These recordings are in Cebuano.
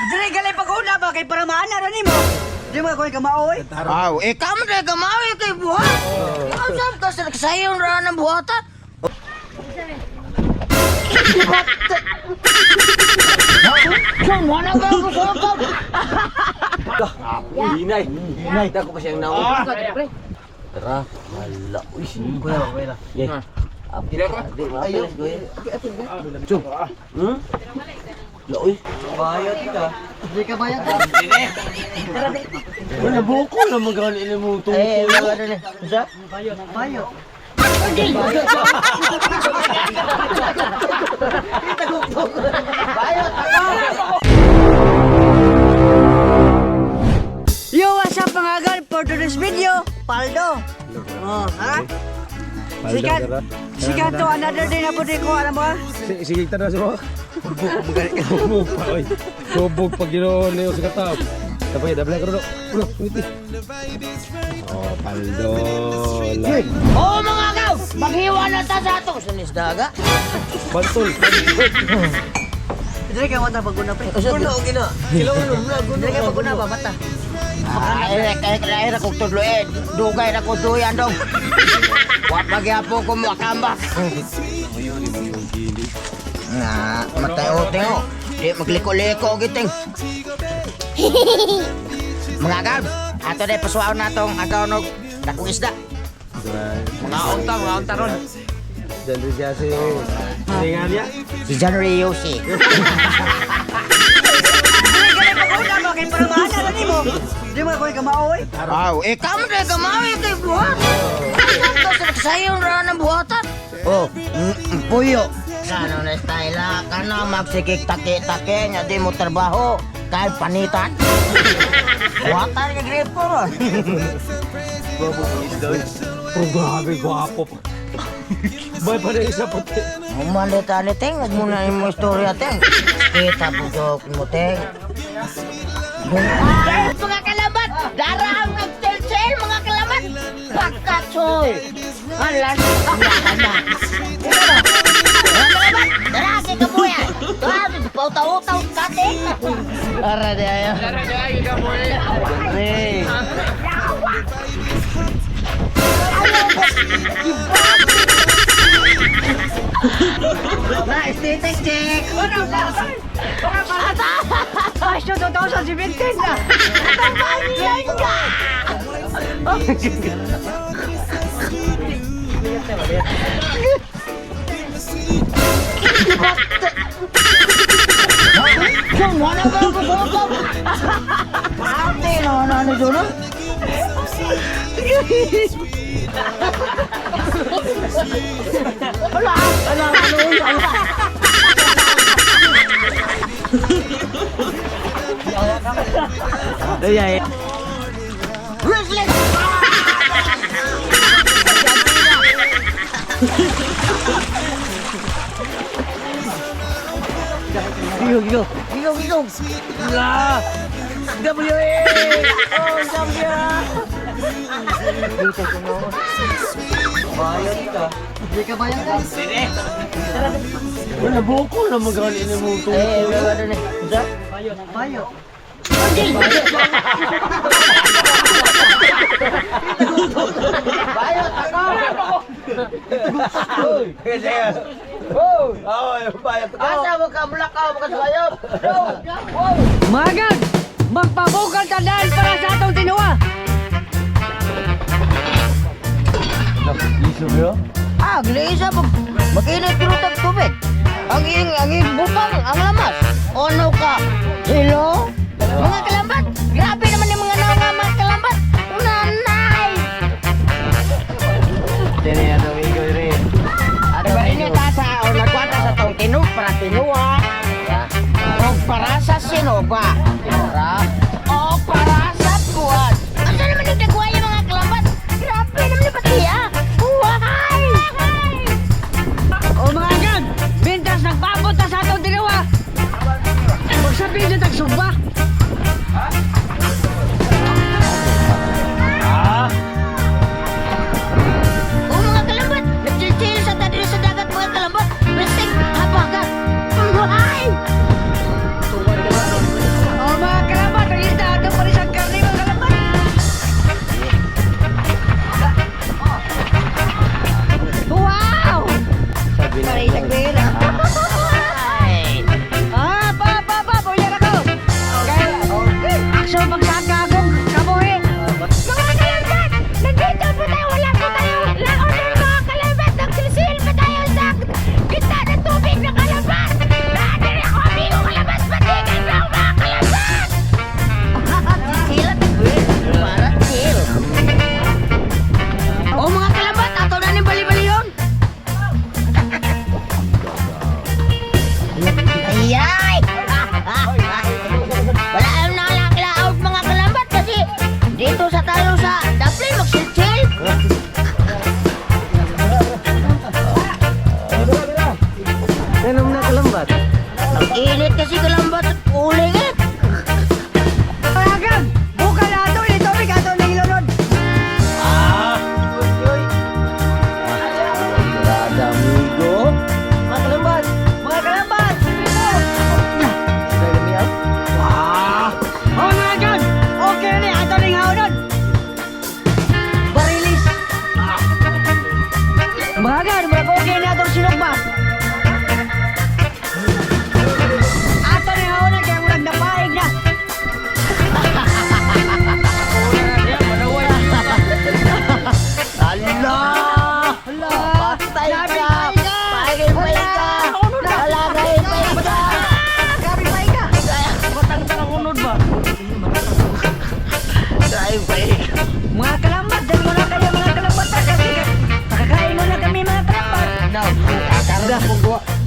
Dili gali pag-una ba kay para maana ra nimo. Di mo ko kamaoy. Aw, eh kamo na kamawi kay buhat. Ang sab ka sa sayon ra ng buhatan. John, wala ba ako sa ka? Hinay. Hinay. Dako pa siyang naong. Tara. Wala. Uy, kuya, kuya. Yeah. Ayo. Chum. Laoy. Bayot ka. Di ka bayot. Wala buko na magani ni mo to. Eh, wala na. Sa? Bayot. Bayot. Bayot ako. Yo, what's up, mga gal? For today's video, Paldo. Oh, ha? Sikat, sikat to another day na po di ko alam mo, ha? Sige, tara sa mo. Subog pa, oy. Subog pag ginoo niyo sa katap. Tapos, dablay ko ro. Ulo, ngiti. Oh, paldo. Oh, mga gaw, maghiwa na ta sa ato sa nisdaga. Bantol. Dili ka mata pag-una, pre. Guno gina. Kilaw mo na guno. Dili ka pag-una ba, mata. Ah, eh, eh, eh, ra kog tudlo eh. Dugay ra ko duyan dong. Wa pagyapon ko mo kambak. Na, matay o tingo. Di magliko-liko giting. Mga agaw, ato na pasuaw na tong agaw nog dakong isda. Mga unta, mga unta ron. Diyan rin siya si... Hindi nga niya. Si John Riyusi. Dili gali pag-una ba kay para maana ra nimo. Di mo ko kamaoy. Aw, eh kamo na kamawi kay buhat. Ang sa sayon ra ng buhatan. Oh, puyo. Ano na style ah, kana magsigig taki-taki nya di mo trabaho kahit panitan. Buhatan nga gripo ron. Oh, grabe, gwapo pa. Bay pa na isa puti. Humali tani ting, huwag mo na yung istorya ting. Kita bugok mo ting. Mga kalamat, dara ang nagtelcel mga kalamat. Pagkatsoy. Alas, na. Mga kalamat, dara kay kabuya. Grabe, pautaw-utaw ka ting. Ara di ayo. Dara dai kamoy. Hey. Nice, titik, check. Basyo 2017 na. John, wala ba ako sa ako? Ate, no, no, no, no, Wala, wala, wala, wala. Ruthless! Gigo, gigo. Gigo, gigo. La. WA. Oh, Zambia. Bayot ka. Di ka bayot. Wala buko na magani ni mo to. Eh, wala na. Sa? Bayot. Bayot. Bayot ako. Oh, bayot ko. Asa mo ka mulakaw mo ka sa bayot? Go! Wow! Mga gal, magpabukal tandaan para sa atong tinuwa. Liso bro. Ah, giliisa mo. Mag-init pero tag tubig. Ang iyong butang, ang lamas. Ono ka? Hello? Mga kalambat, grabe naman yung mga naong nga mga kalambat. Nanay! Dere ato igo dere. Ato ini ta sa o nagkwata sa tong tinog para tinuwa. O para sa sinuba. Para o para sa buwan. Asa naman yung tagwaya mga kalambat? Grabe naman yung patiya. Why? O mga gal, mintas nagpabot ta sa atong tinuwa. Magsabi na tagsugba. O mga kalambat, nagchil sa tadri sa dagat mga kalambat. Bisig habagat. Why?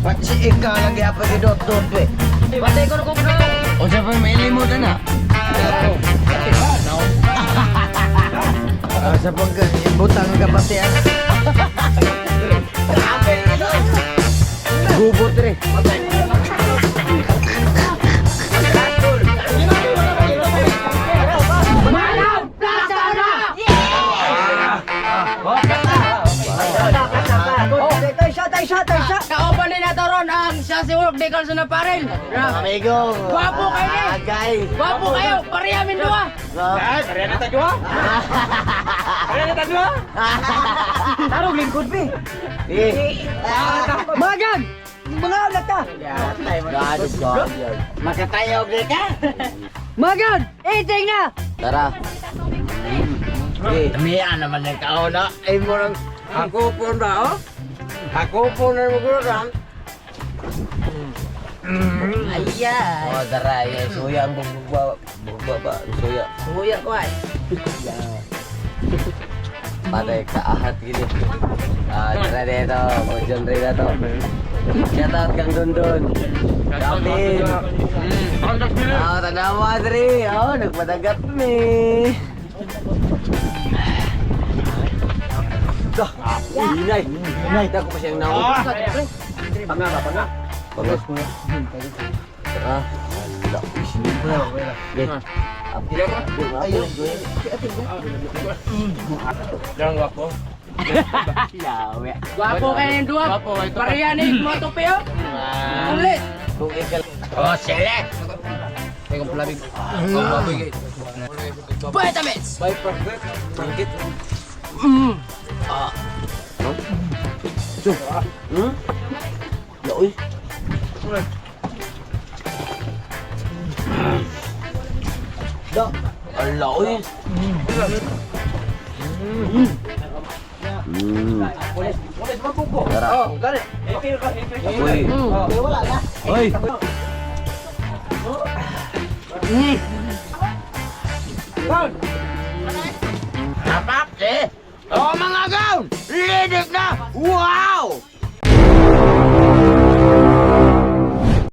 Pati ikaw lagi apa gidot-dot we. Patay ko na kung na. O sa pa may limot na. Ah, sa pag butang ka pati ah. Gubot re. Tayo siya, tayo siya, tayo siya. Kauban din nato ron ang siya si Wolf Nicholson na parel. Amigo. Gwapo kayo ni. Agay. Gwapo kayo, pareha min duha. Tarong lingkod, be. Eh. Magan! Mga ulat ta. Makatayog di ka. Magan! Eating na! Tara. Eh, miya naman ang kauna. Ay mo lang. Ako po na oh. Ako po na mo guro. Ayan. Oh, tara, eh, suya ang bugba, bugba ba, suya. Suya ko ay. Patay ka ahat gini. Ah, tara dito, mo John Ray na to. Shout out kang Dondon. Kapin. Ah, tanawa dre. Oh, nagpadagat mi. Dah, hinay. Hinay, dako pa siyang naon. Panga ba, panga? Pangos mo. Tara. Okay. Ayun. Jangan gwapo. Gwapo kayo ng duha. Pareha ni mo to peo. Ulit. Kung ikaw Oh, select. Vitamins. Bangkit. Ah. Su. Laoy. Da. Alaoy. Tara. Oh, gani. Uy. Oy. Oh, mga gawn! Lidik na! Wow!